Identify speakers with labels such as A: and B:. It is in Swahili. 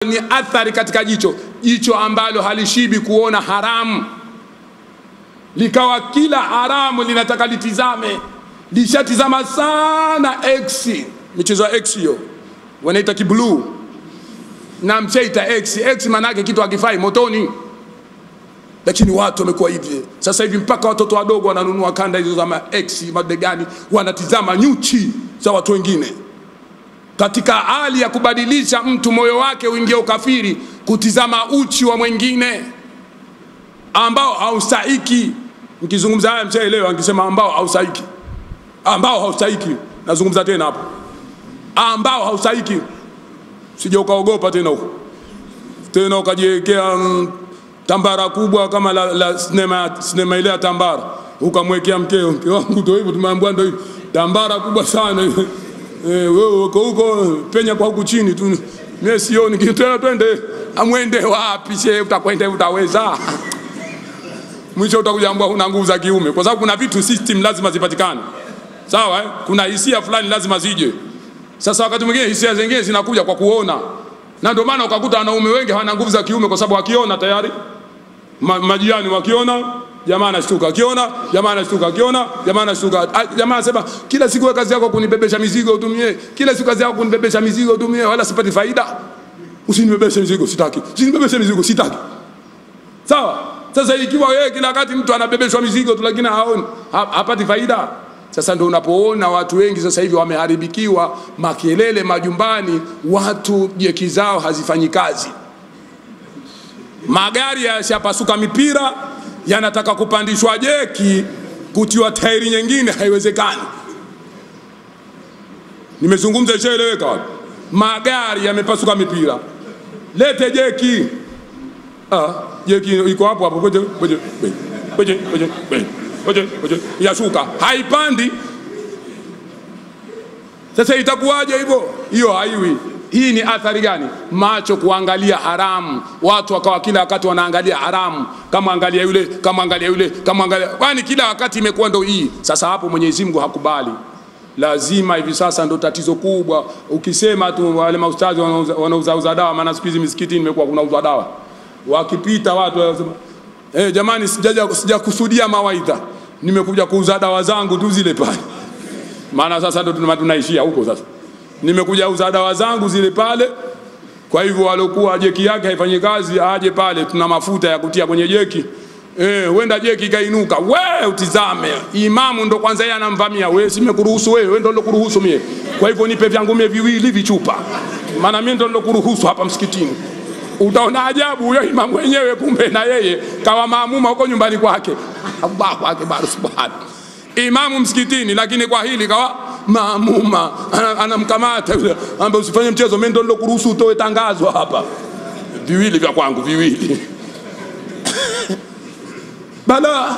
A: Ni athari katika jicho, jicho ambalo halishibi kuona haramu, likawa kila haramu linataka litizame, lishatizama sana X, michezo ya X hiyo wanaita kibluu na mchaita X. X maana yake kitu hakifai, motoni. Lakini watu wamekuwa hivi sasa hivi, mpaka watoto wadogo wananunua kanda hizo za X mabegani, wanatizama nyuchi za watu wengine. Katika hali ya kubadilisha mtu moyo wake uingie ukafiri, kutizama uchi wa mwingine ambao haustahiki. Nikizungumza haya mshaelewa, nikisema ambao haustahiki, ambao haustahiki, nazungumza tena hapo, ambao haustahiki, sije ukaogopa tena huko tena ukajiwekea tambara kubwa kama la sinema ile ya tambara, ukamwekea mkeo, mke wangu ndio hivyo, tumeambiwa ndio hivyo, tambara kubwa sana. Wewe uko huko penya kwa huku chini tu, mimi sioni kitu tena, twende. Amwende wapi shehe? Utakwenda utaweza? Mwisho utakuja ambwa huna nguvu za kiume, kwa sababu kuna vitu system lazima zipatikane, sawa eh? Kuna hisia fulani lazima zije. Sasa wakati mwingine hisia zingine zinakuja kwa kuona, na ndio maana ukakuta wanaume wengi hawana nguvu za kiume, kwa sababu wakiona tayari majiani, wakiona jamaa anashtuka, akiona jamaa anashtuka, akiona jamaa anashtuka. Jamaa anasema kila siku kazi yako kunibebesha mizigo utumie, kila siku kazi yako kunibebesha mizigo utumie, wala sipati faida. Usinibebeshe mizigo, sitaki. Usinibebeshe mizigo, sitaki. Sawa? Sasa ikiwa wewe kila wakati mtu anabebeshwa mizigo tu lakini haoni, hapati faida. Sasa ndio unapoona watu wengi sasa hivi wameharibikiwa, makelele majumbani, watu jeki zao hazifanyi kazi. Magari yashapasuka mipira, yanataka kupandishwa jeki, kutiwa tairi nyingine, haiwezekani. Nimezungumza ishaeleweka wapi? Magari yamepasuka mipira, lete jeki. Jeki iko hapo hapo, koje koje koje koje koje koje, yashuka, haipandi. Sasa itakuwaje hivyo? Hiyo haiwi. Hii ni athari gani? Macho kuangalia haramu. Watu wakawa kila wakati wanaangalia haramu, kama angalia yule, kama angalia yule, kama angalia, kwani kila wakati imekuwa ndo hii. Sasa hapo Mwenyezi Mungu hakubali. Lazima hivi sasa ndo tatizo kubwa. Ukisema tu wale maustazi wanauza dawa, maana siku hizi misikitini imekuwa kunauza dawa. Wakipita watu wanasema, jamani, sijakusudia mawaidha, nimekuja kuuza dawa zangu tu zile pale. Maana sasa ndo tunaishia huko sasa. Nimekuja uza dawa zangu zile pale. Kwa hivyo walokuwa jeki yake haifanyi kazi aje pale, tuna mafuta ya kutia kwenye jeki. Wenda jeki kainuka, we utizame. Imamu ndo kwanza yeye anamvamia, wewe simekuruhusu wewe, wewe ndo nilokuruhusu mie. Kwa hivyo nipe vyangu mie viwili vichupa, maana mimi ndo nilokuruhusu hapa msikitini. Utaona ajabu huyo imamu mwenyewe kumbe na yeye kawa maamuma huko nyumbani kwake. Allahu akbar, subhan. Imamu msikitini, lakini kwa hili kawa maamuma, anamkamata yule, ambaye usifanye mchezo, mimi ndo nilokuruhusu utoe tangazo hapa. Viwili vya kwangu viwili. Bala.